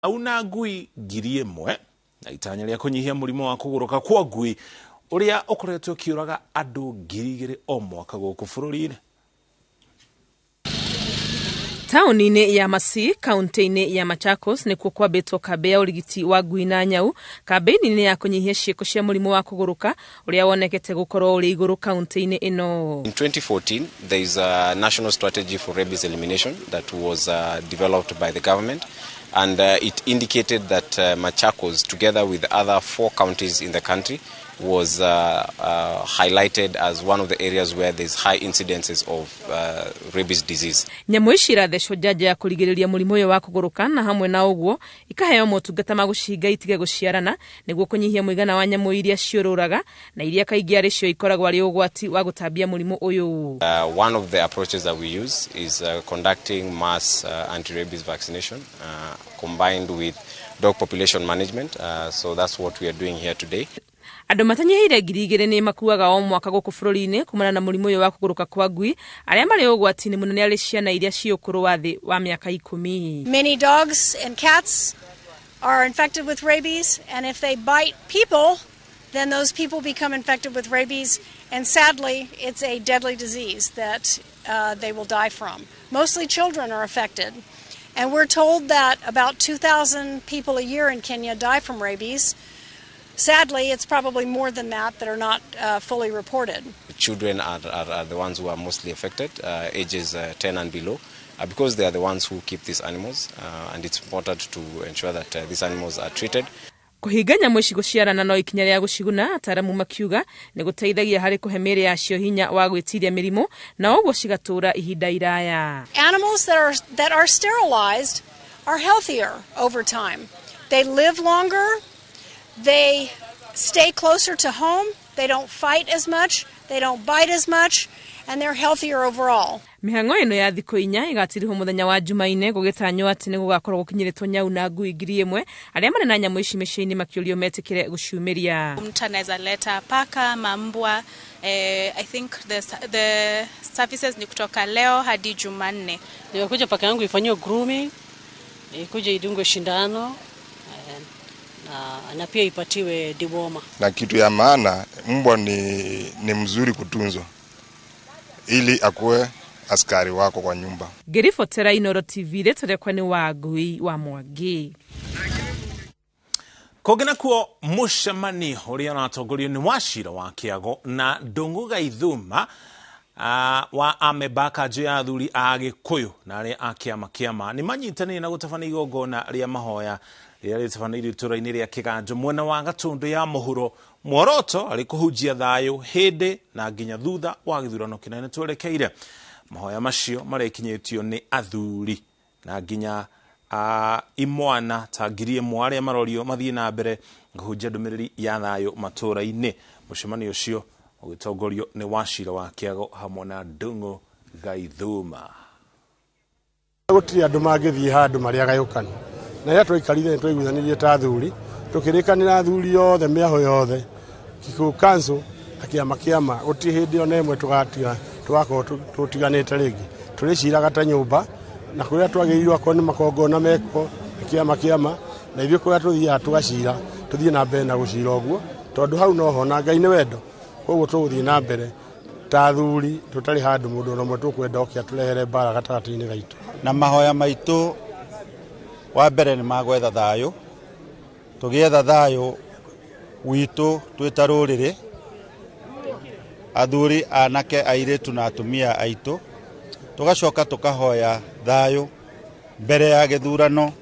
Auna ngui 1,000 na itanya rĩa kũnyihia mũrimũ wa kũgũrũka kwa ngui ũrĩa ũkoretwo ũkĩũraga andũ 2,000 o mwaka gũkũ bũrũri-inĩ. Taũni-inĩ ya Masii, kaunti-inĩ ya Machakos nĩkuo kwambĩtwo kambĩ ya ũrigiti wa ngui na nyau kambĩini-inĩ ya kũnyihia ciĩko cia mũrimũ wa kũgũrũka ũrĩa wonekete gũkorwo ũrĩ igũrũ kaunti-inĩ ĩno. In 2014, there is a national strategy for rabies elimination that was developed by the government, and it indicated that Machakos, together with other 4 counties in the country, was highlighted as one of the areas where there's high incidences of rabies disease. Nyamũ ici irathecwo njanjo ya kũrigĩrĩria mũrimũ ũyũ wa kũgũrũka na hamwe na ũguo ikaheo motungata ma gũcihinga itige gũciarana nĩguo kũnyihia mũigana wa nyamũ iria ciũrũraga na iria kaingĩ arĩ cio ikoragwo arĩ ũgwati wa gũtambia mũrimũ ũyũ. One of the approaches that we use is conducting mass anti-rabies vaccination combined with dog population management. So that's what we are doing here today. Andũ matanyihĩire 2,000 nĩ makuaga o mwaka gũkũ bũrũri-inĩ kumana na mũrimũ ũyũ wa kũgũrũka kwa ngui. Arĩa marĩ ũgwati-inĩ mũnene arĩ ciana iria ciĩ ũkũrũ wa thĩ wa mĩaka 10. Many dogs and cats are infected with rabies, and if they bite people, then those people become infected with rabies, and sadly, it's a deadly disease that they will die from. Mostly children are affected, and we're told that about 2,000 people a year in Kenya die from rabies. Sadly, it's probably more than that that are not fully reported. Children are the ones who are mostly affected, ages 10 and below, because they are the ones who keep these animals, and it's important to ensure that these animals are treated. Kũhinga nyamũ ici gũciarana no ikinya rĩa gũciguna, ataaramu makiuga nĩ gũteithagia harĩ kũhe mĩĩrĩ yacio hinya wa gwĩtiria mĩrimũ na ũguo cigatũũra ihinda iraya. Animals that are sterilized are healthier over time. They live longer. They stay closer to home, they don't fight as much, they don't bite as much, and they're healthier overall. Mĩhang'o ĩno ya thikũ 4 ĩgatirihwo mũthenya wa Jumaine gũgĩtanywo atĩ nĩ gũgakorwo gũkinyĩrĩtwo nyau na ngui 1,000 arĩa marĩ na nyamũ ici mĩciĩ-inĩ makĩũrio metĩkĩre gũciumĩria. Mtu anaweza leta paka, mambwa, I think the services ni kutoka leo hadi Jumanne. Nimekuja paka yangu ifanyiwe grooming, ikuje idungwe shindano na pia ipatiwe dewormer. Na kitu ya maana, mbwa ni mzuri kutunzwa ili akuwe askari wako kwa nyumba. Ngĩribotera Inooro TV rĩtwa rĩakwa nĩ Wangui wa Mwangi. Kũngĩ nakuo mũcemanio ũrĩa ũratongorio nĩ Wachira wa Kĩago na Ndũng'ũ Gaithuma wa amemba kanjũ ya athuri a Gĩkũyũ na arĩa a kĩama kĩama nĩ manyitanĩire na gũtabania igongona rĩa mahoya rĩrĩa rĩtabanĩirio itũũra-inĩ rĩa Kĩganjo mwena wa Gatũndũ ya mũhuro. Muoroto arĩ kũhunjia thayũ hĩndĩ na nginya thutha wa gĩthurano kĩnene twerekeire. Mahoya macio marekinyĩtio nĩ athuri na nginya imwana ta 1,000 arĩa marorio mathiĩ na mbere kũhunjia ndũmĩrĩri ya thayũ matũũra-inĩ. Mũcemanio ũcio ũgĩtongorio nĩ Wachira wa Kĩago hamwe na Ndũng'ũ Gaithuma. Gũtirĩ andũ mangĩthiĩ handũ marĩ agayũkanu. Na rĩrĩa twaikarire nĩtwaiguithanirie ta athuri, tũkĩrĩkanĩra athuri othe mĩaho yothe, Kikuyu Council na kĩama kĩama, gũtirĩ hĩndĩ ona ĩmwe tũgakorwo tũtiganĩte rĩngĩ. Tũrĩciraga ta nyũmba, na kũrĩa twagĩrĩirwo akorwo nĩ makongona mekwo nĩ kĩama kĩama, na ithuĩ kũrĩa tũthiaga tũgacira, tũthiĩ na mbere na gũcira ũguo, tondũ hau noho na Ngai nĩ wendo. Koguo tũgũthiĩ na mbere ta athuri tũtarĩ handũ mũndũ ona ũmwe tũkwenda oke atũrehere mbara gatagatĩ-inĩ gaitũ. Na mahoya maitũ wa mbere nĩ magwetha thayũ, tũgĩetha thayũ witũ twĩ ta rũrĩrĩ, athuri, anake, airĩtu na atumia aitũ, tũgacoka tũkahoya thayũ mbere ya gĩthurano,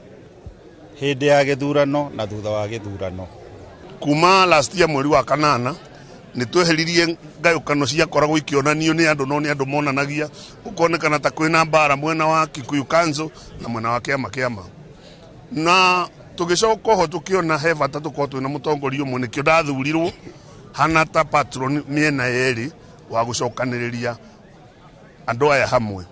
hĩndĩ ya gĩthurano na thutha wa gĩthurano. Kuma last year mweri wa kanana nĩ tweheririe ngayũkano ciakoragwo ikĩonanio nĩ andũ no nĩ andũ monanagia gũkonekana ta kwĩna mbara mwena wa Kikuyu Council na mwena wa kĩama kĩama. Na tũgĩcoka oho tũkĩona he bata tũkorwo twĩna mũtongoria ũmwe, nĩkĩo ndathurirwo hana ta patron mĩena yerĩ wa gũcokanĩrĩria andũ aya hamwe.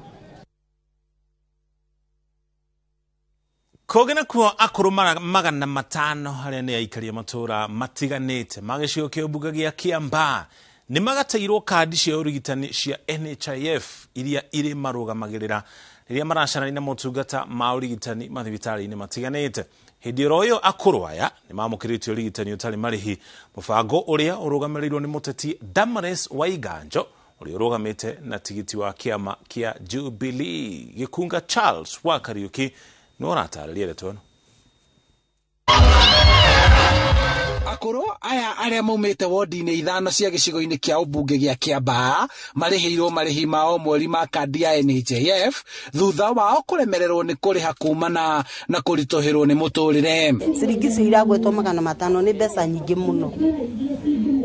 Kũngĩ nakuo akũrũ 500 arĩa nĩ aikaria matũũra matiganĩte ma gĩcigo kĩa mbunge gĩa Kĩambaa nĩ magateirwo kandi cia ũrigitani cia NHIF iria irĩ marũgamagĩrĩra rĩrĩa maracarania na motungata ma ũrigitani mathibitarĩ-inĩ matiganĩte. Hĩndĩ oro ĩyo akũrũ aya nĩ mamũkĩrĩte ũrigitani ũtarĩ marĩhi, mũbango ũrĩa ũrũgamĩrĩirwo nĩ mũteti Damaris Waiganjo ũrĩa ũrũgamĩte na tigiti wa kĩama kĩa Jubilee. Gĩkunga Charles wa Kariuki nĩwe ũratarĩria ndeto ĩno. Akũrũ aya arĩa maumĩte wodi-inĩ 5 cia gĩcigo-inĩ kĩa ũmbunge gĩa Kĩambaa marĩhĩirwo marĩhi mao mweri ma kandi ya NHIF thutha wao kũremererwo nĩ kũrĩha kumana na kũritũhĩrwo nĩ mũtũrĩre. Ciringi icio iragwetwo 500 nĩ mbeca nyingĩ mũno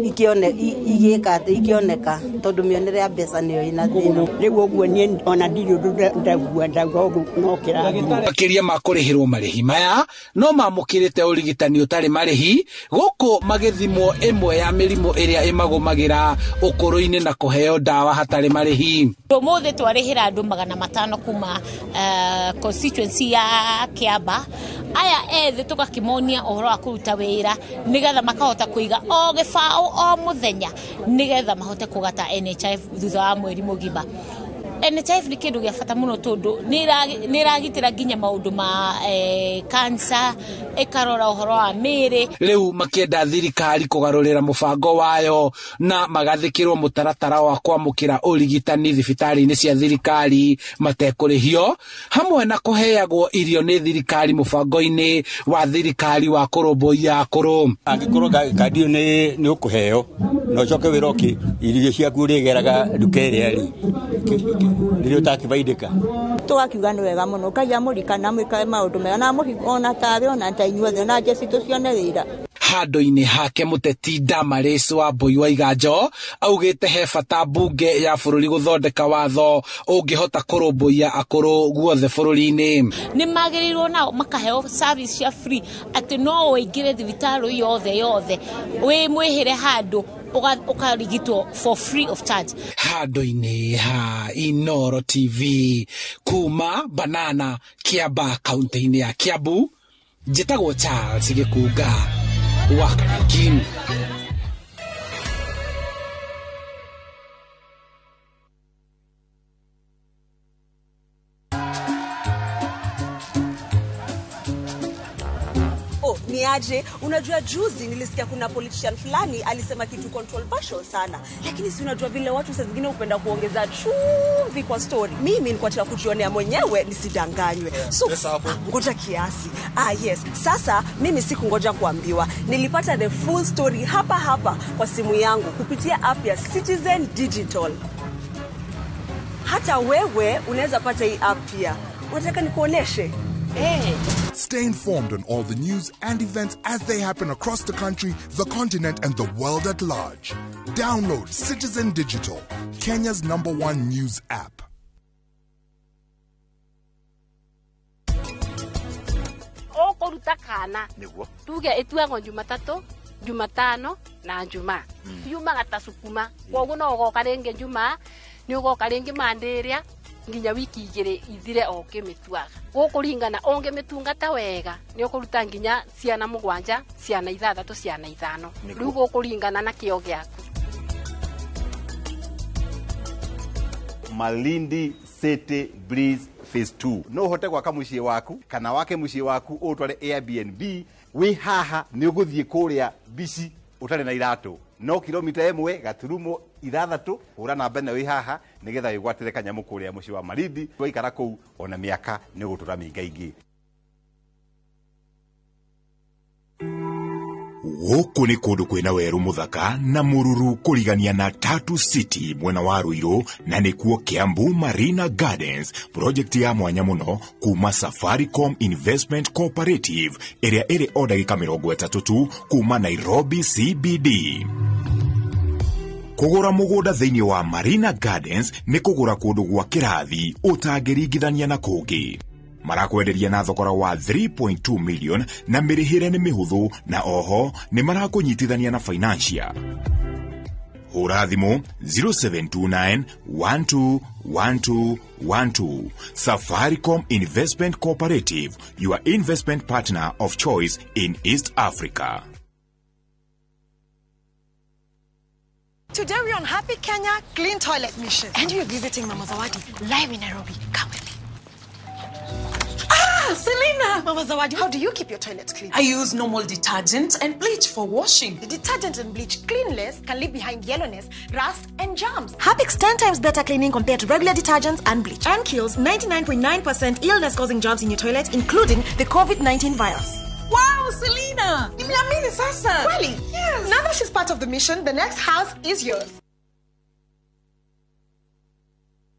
ikĩoneka tondũ mĩonere ya mbeca nĩyo ĩna thĩna. Rĩu ũguo niĩ ona ndirĩ ũndũ ndaigua ndauga ũguo no kĩrathiĩ. Makĩria ma kũrĩhĩrwo marĩhi maya no mamũkĩrĩte ũrigitani ũtarĩ marĩhi gũkũ magĩthimwo ĩmwe ya mĩrimũ ĩrĩa ĩmagũmagĩra ũkũrũ-inĩ na kũheo ndawa hatarĩ marĩhi. Ũmũthĩ twarĩhĩra andũ 500 kuma constituency ya Kĩamba. Aya ethĩ tũgakĩmonia ũhoro wa kũruta wĩra nĩgetha makahota kũiga o gĩbaũ o mũthenya nĩgetha mahote kũgata NHIF thutha wa mweri mũgima. NHIF nĩ kĩndũ gĩa bata mũno tondũ nĩ ĩragitĩra nginya maũndũ ma cancer, ĩkarora ũhoro wa mĩĩrĩ. Rĩu makĩenda thirikari kũgarũrĩra mũbango wayo na magathĩkĩrwo mũtaratara wa kwamũkĩra ũrigitani thibitarĩ-inĩ cia thirikari matekũrĩhio, hamwe na kũheagwo irio nĩ thirikari mũbango-inĩ wa thirikari wa kũrũmbũiya akũrũ. Angĩkorwo kandi ĩyo nĩ ũkũheo na ũcoke wĩra ũkĩ irio ciaku ũrĩgeraga nduka ĩrĩa rĩ nĩrĩo ũtakĩbaidĩka. Tũgakiuga nĩ wega mũno Ngai amũrikana mwĩkage maũndũ mega na ona tawe ona ta inyuothe ona njeci tũcione wĩra. Handũ-inĩ hake mũteti Damaris Wambui wa Iganjo augĩte he bata mbunge ya bũrũri gũthondeka watho ũngĩhota kũrũmbũiya akũrũ guothe bũrũri-inĩ. Nĩ magĩrĩirwo nao makaheo service cia free atĩ no ũingĩre thibitarĩ yothe yothe wĩ mwĩhĩre handũ ũkarigitwo for free of charge. Handũ-inĩ ha Inooro TV kuma Banana Kĩamba kaunti-inĩ ya Kiambu, njĩtagwo Charles Gĩkunga wa Kariuki. Niaje, unajua juzi nilisikia kuna politician fulani alisema kitu controversial sana. Lakini si unajua vile watu saa zingine hupenda kuongeza chumvi kwa story. Mimi nilikuwa nataka kujionea mwenyewe nisidanganywe. So ngoja kiasi. Yes. Sasa mimi sikungoja kuambiwa. Nilipata the full story hapa hapa kwa simu yangu kupitia app ya Citizen Digital. Hata wewe unaweza pata hii app pia. Unataka nikuoneshe? Hey. Stay informed on all the news and events as they happen across the country, the continent, and the world at large. Download Citizen Digital, Kenya's #1 news app. Ũkũruta kana tuge ĩtuagwo Jumatatũ, Jumatano na Jumaa. Yumaga ta sukuma koguo no ũgoka rĩngĩ Jumaa, nĩ ũgoka rĩngĩ Monday ĩrĩa nginya wiki 2 ithire o kĩmĩtuaga. Gũkũringana ũngĩmĩtungata wega nĩ ũkũruta nginya ciana 7, ciana 6, ciana 5. Rĩu gũkũringana na kĩo gĩaku. Malindi City Breeze Phase 2. No ũhote gwaka mũciĩ waku kana wake mũciĩ waku ũtware Airbnb wĩ haha nĩ ũgũthiĩ kũrĩa bici ũtarĩ na iratũ no kilomita 1.6 hũra namba ĩno wĩ haha nĩgetha wĩgwatĩre kanyamũ kũrĩa mũciĩ wa Malindi. Waikara kũu ona mĩaka nĩ ũgũtũra mĩingaingĩ. Gũkũ nĩ kũndũ kwĩna werũ mũthaka na mũruru kũrigania na Tatu City mwena wa Ruiru, na nĩkuo Kiambu Marina Gardens, project ya mwanya mũno kuma Safaricom Investment Cooperative ĩrĩa ĩrĩ o ndagĩka 30 tu kuma Nairobi CBD. Kũgũra mũgũnda thĩinĩ wa Marina Gardens nĩ kũgũra kũndũ gwa kĩrathi ũtangĩringithania na kũngĩ. Marakwenderia na thogora wa 3.2 million na mĩrĩhĩre nĩ mĩhũthũ, na oho nĩ marakũnyitithania na financial. Hũra thimũ 0729 12 12 12. Safaricom Investment Cooperative, your investment partner of choice in East Africa. Today we're on Happy Kenya Clean Toilet Mission. And we're visiting Mama Zawadi live in Nairobi. Come with me. Ah! Ah, Selina! Mama Zawadi, how do you keep your toilet clean? I use normal detergent and bleach for washing. The detergent and bleach cleanless can leave behind yellowness, rust, and germs. Harpic's 10 times better cleaning compared to regular detergents and bleach, and kills 99.9% illness-causing germs in your toilet, including the COVID-19 virus. Wow, Selina! Nimeamini sasa! Really? Yes! Now that she's part of the mission, the next house is yours.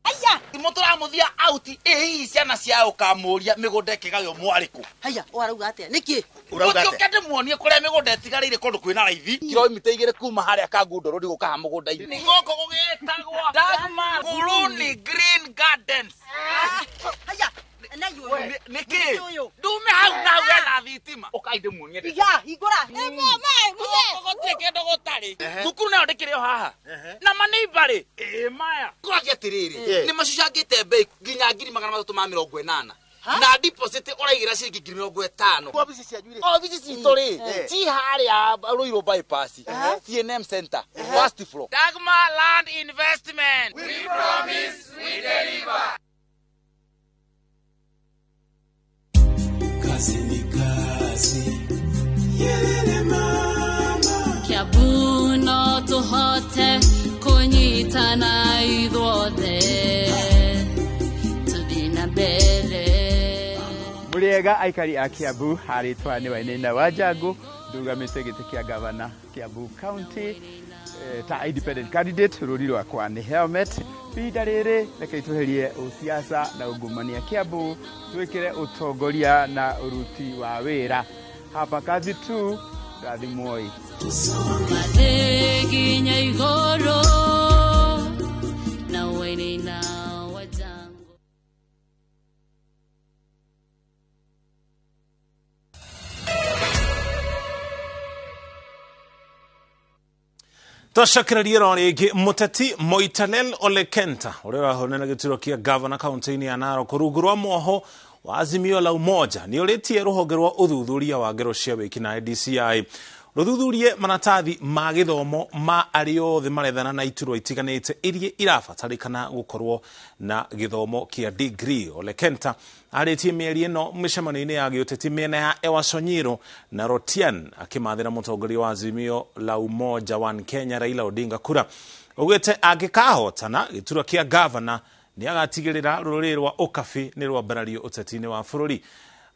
Aya, tũramuthia out ĩ hihi ciana cia ũkamũria mĩgũnda ĩkĩgaywo mwarĩkũ. Haya, ũrauga atĩa? Nĩkĩ? Ũrauga atĩa? Ũkĩ ndĩmuonie kũrĩa mĩgũnda ĩtigarĩire kũndũ kwĩna raithi kilomita 2 kuma harĩa Kangundo Road gũka ha mũgũnda-inĩ. Nĩ gũkũ gũgĩtagwo Dagmar Nguruni Green Gardens. Haya, na yũ. Nĩkĩ? Ndume hau na hau hena thitima. Ũkai ndĩmuonie. Ya, hingũra. Gũkũ gũtirĩ kĩndũ gũtarĩ. Thukuru nayo ndĩkĩrĩ o haha. Na maneiba rĩ, ĩ maya. Kũragia atĩrĩrĩ, nĩ macucangĩte mbei nginya 380,000. Na deposit ũraigĩra ciringi 50,000. Obici cianyu rĩ? Obici citũ rĩ, ci harĩa Ruiru bypass, CNM Center, first floor. Dagmar Land Investment. We promise, we deliver. Kazi ni kazi. Yelele mama. Kiambu no tũhote kũnyitana ithuothe tũthiĩ na mbere. Mũrĩega aikari a Kiambu, harĩtwa nĩ Wainaina wa Njangu, ndũgamĩte gĩtĩ kĩa gavana Kiambu County ta independent candidate. Rũri rwakwa nĩ helmet. Ihinda rĩrĩ reke itũherie ũsiasa na ungumania Kiambu, twĩkĩre ũtongoria na ũruti wa wĩra. Hapa kazi tu, rathimwoi. Mathĩ nginya igũrũ na Wainaina wa Njangu. Twacokererie ro rĩngĩ mũteti Moitalel Ole Kenta ũrĩa ũrahũranĩra gĩturwa kĩa gavana kaunti-inĩ ya Narok rungu rwa mwoho wa Azimio la Umoja nĩ ũrĩtie rũhonge rwa ũthuthuria wa ngero cia wĩkinaĩ DCI rũthuthurie maratathi ma gĩthomo ma arĩa othe marethana na iturwa itiganĩte iria irabatarĩkana gũkorwo na gĩthomo kĩa degree. Ole Kenta arĩtie mĩario ĩno mĩcemanio-inĩ ya gĩũteti mĩena ya Ewasonyiro na Rotian akĩmathĩra mũtongoria wa Azimio la Umoja One Kenya Raila Odinga kura. Augĩte angĩkahotana gĩturwa kĩa gavana nĩ agatigĩrĩra rũrĩrĩ rwa Ũkabi nĩ rwambarario ũteti-inĩ wa bũrũri.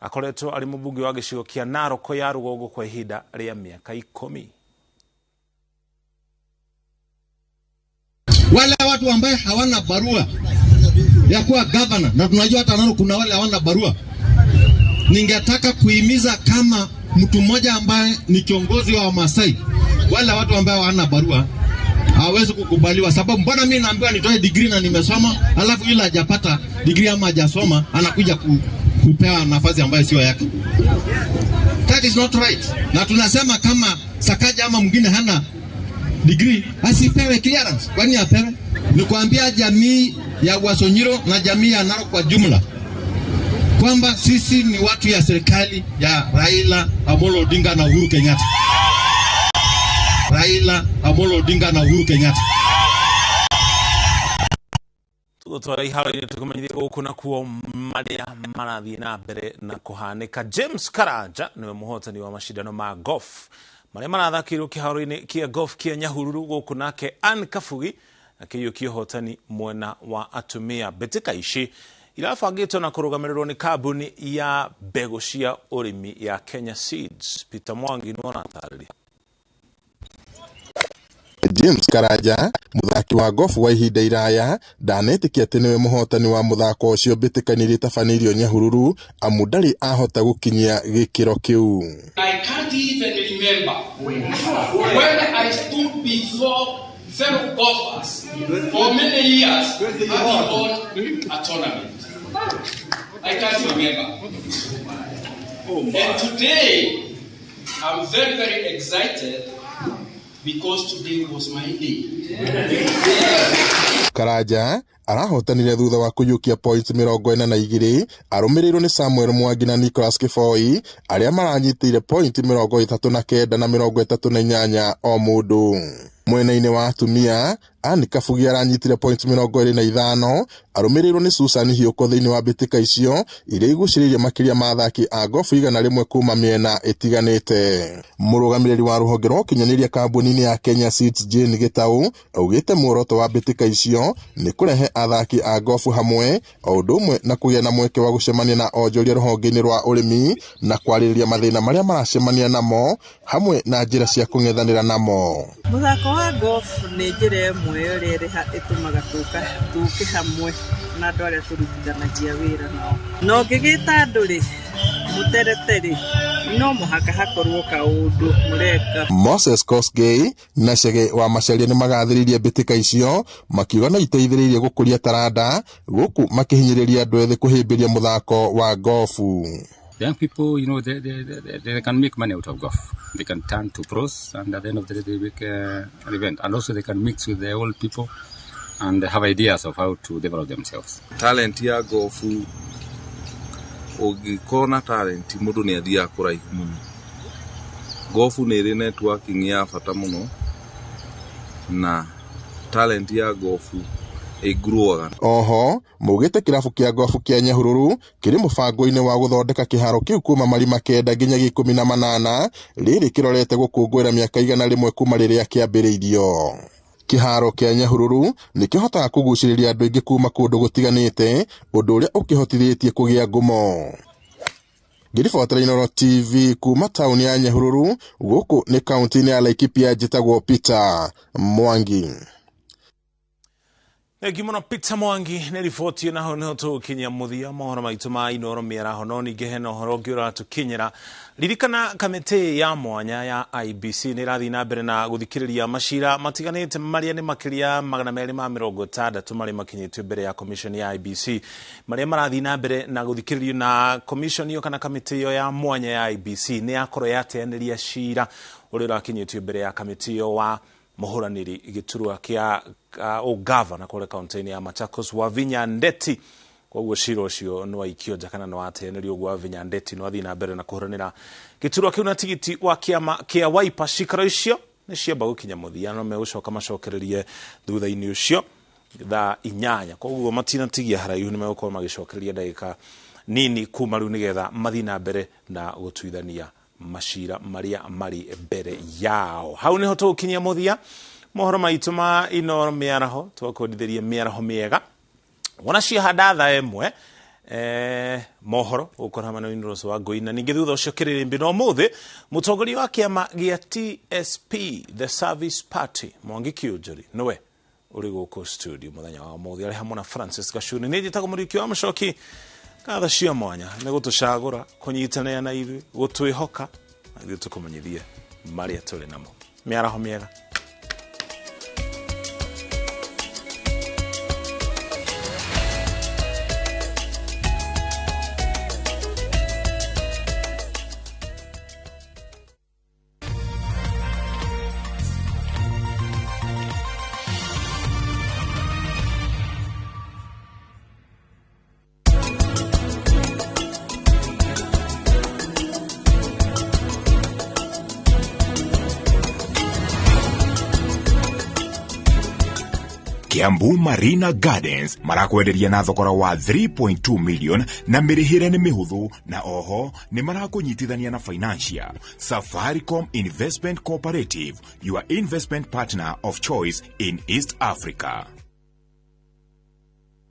Akoretwo arĩ mũmbunge wa gĩcigo kĩa Narok ya rũgongo kwa ihinda rĩa mĩaka 10. Wale watu ambaye hawana barua ya kuwa governor, na tunajua hata Narok kuna wale hawana barua. Ningetaka kuhimiza kama mtu mmoja ambaye ni kiongozi wa Wamasai, wale watu ambao hawana barua hawezi kukubaliwa, sababu mbona mimi naambiwa nitoe degree na nimesoma, alafu yule hajapata degree ama hajasoma anakuja kupewa nafasi ambayo sio yake. That is not right. Na tunasema kama Sakaja ama mwingine hana degree asipewe clearance. Kwani apewe? Ni kuambia jamii ya Wasonyiro na jamii ya Narok kwa jumla kwamba sisi ni watu ya serikali ya Raila Amolo Odinga na Uhuru Kenyatta. Raila Amolo Odinga na Uhuru Kenyatta. Tũgũtwara iharo-inĩ tũkũmenyithia gũkũ na kuo marĩa marathiĩ na mbere na kũhanĩka. James Karanja nĩwe mũhotani wa macindano ma golf marĩa marathakĩirwo kĩharo-inĩ kĩa golf kĩa Nyahururu gũkũ, nake Ann Kabugi akĩiyũkia ũhotani mwena wa atumia. Mbĩtĩka ici irabangĩtwo na kũrũgamĩrĩrwo nĩ kambuni ya mbegũ cia ũrĩmi ya Kenya Seeds. Peter Mwangi nĩwe ũratarĩria. James Karanja, mũthaki wa golf wa ihinda iraya, ndanetĩkia atĩ nĩwe mũhotani wa mũthako ũcio mbĩtĩka-inĩ iria itabanĩirio Nyahururu, amu ndarĩ ahota gũkinyia gĩkĩro kĩu. I can't even remember when I stood before fellow golfers for many years having won a tournament. I can't remember. And today, I'm very, very excited because today was my day. Karanja Arahotanire thutha wa kũiyũkia points 42, arũmĩrĩirwo nĩ Samuel Mwangi na Nicholas Kĩboi arĩa maranyitĩire point 39 na 38 o mũndũ. Mwena-inĩ wa atumia, Ann Kabugi aranyitire points 25, arũmĩrĩirwo nĩ Susan Hiũko thĩinĩ wa mbĩtĩka icio iria igucĩrĩirie makĩria ma athaki a gofu 100 kuma mĩena ĩtiganĩte. Mũrũgamĩrĩri wa rũhonge rwa ũkinyanĩria kambuni-inĩ ya Kenya Seeds Jane Gĩtaũ augĩte muoroto wa mbĩtĩka icio nĩ kũrehe athaki a gofu hamwe o ũndũ ũmwe na kũgĩa na mweke wa gũcemania na onjoria rũhonge-inĩ rwa ũrĩmi na kwarĩrĩria mathĩna marĩa maracemania namo hamwe na njĩra cia kũng'ethanĩra namo. Mũthako wa golf nĩ njĩra ĩmwe ĩrĩa ĩtũmaga tũke hamwe na andũ arĩa tũrutithanagia wĩra nao. Na ũngĩgĩta andũ rĩ, mũterete rĩ, no mũhaka hakorwo kaũndũ mũreka. Moses Kosgei na Chege wa Macharia nĩ magathĩrĩirie mbĩtĩka icio makiuga no iteithĩrĩirie gũkũria taranda gũkũ makĩhinyĩrĩria andũ ethĩ kũhĩmbĩria mũthako wa gofu. Young people, you know, they can make money out of golf. They can turn to pros, and at the end of the day, they make an event. And also they can mix with the old people and have ideas of how to develop themselves. Talent ya gofu, ũngĩkorwo na talent, mũndũ nĩ athiaga kũraihu mũno. Gofu nĩ ĩrĩ networking ya bata mũno, na talent ya gofu ĩnguruaga. Oho maugĩte kĩrabu kĩa gofu kĩa Nyahururu kĩrĩ mũbango-inĩ wa gũthondeka kĩharo kĩu kuma marima 9 nginya 18 rĩrĩ kĩrorete gũkũngũĩra mĩaka 100 kuma rĩrĩa kĩambĩrĩirio. Kĩharo kĩa Nyahururu nĩ kĩhotaga kũgucĩrĩria andũ aingĩ kuma kũndũ gũtiganĩte, ũndũ ũrĩa ũkĩhotithĩtie kũgĩa ngumo. Ngĩribotera Inooro TV kuma taũni ya Nyahururu gũkũ nĩ kaunti-inĩ ya Laikipia, njĩtagwo Peter Mwangi. Thengiũ mũno Peter Mwangi nĩ riboti naho nĩho tũgũkinyia mũthia mohoro maitũ ma Inooro mĩaraho, no ningĩ hena ũhoro ũngĩ ũratũkinyĩra. Ririkana kamĩtĩ ya mwanya ya IEBC nĩ ĩrathiĩ na mbere na gũthikĩrĩria macira matiganĩte marĩa nĩ makĩria 260 marĩa makinyĩtio mbere ya commission ya IEBC, marĩa marathiĩ na mbere na gũthikĩrĩrio na commission ĩyo kana kamĩtĩ ĩyo ya mwanya ya IEBC nĩ yakorwo yateanĩria cira ũrĩa ũrakinyĩtio mbere ya kamĩtĩ ĩyo wa mũhũranĩri gĩturwa kĩa ũgavana kũrĩa kaunti-inĩ ya Machakos Wavinya Ndeti. Koguo cira ũcio nĩ waikio nja kana nĩ wateanĩrio ũguo Wavinya Ndeti no athiĩ na mbere na kũhũranĩra gĩturwa kĩu na tigiti wa kĩama kĩa Wiper. Cikaro icio nĩ ciamba gũkinya mũthia no megũcoka macokererie thutha-inĩ ũcio thaa 8. Koguo matinatigia haraihu nĩ megũkorwo magĩcokereria ndagĩka nini kuma rĩu nĩgetha mathiĩ na mbere na gũtuithania macira marĩa marĩ mbere yao. Hau nĩho tũgũkinyia mũthia mohoro maitũ ma Inooro mĩaraho, twakwendithĩria mĩaraho mĩega wona ciahanda thaa 1 mohoro gũkorwo hamwe na Winrose wa Ngũi, na ningĩ thutha ũcio kĩrĩrĩmbĩ na ũmũthĩ mũtongoria wa kĩama gĩa TSP The Service Party Mwangi Kiunjuri nĩwe ũrĩ gũkũ studio mũthenya wa ũmũthĩ arĩ hamwe na Francis Gacuni. Nĩ njĩtagwo Mũriũki wa Mũcoki. Ngatho cia mwanya nĩ gũtũcagũra kũnyitanĩra na ithuĩ gũtwĩhoka na ithuĩ tũkũmenyithie marĩa tũrĩ namo. Mĩaraho mĩega. Kiambu Marina Gardens marakwenderia na thogora wa 3.2 million na mĩrĩhĩre nĩ mĩhũthũ, na oho nĩ marakũnyitithania na financial Safaricom Investment Cooperative, your investment partner of choice in East Africa.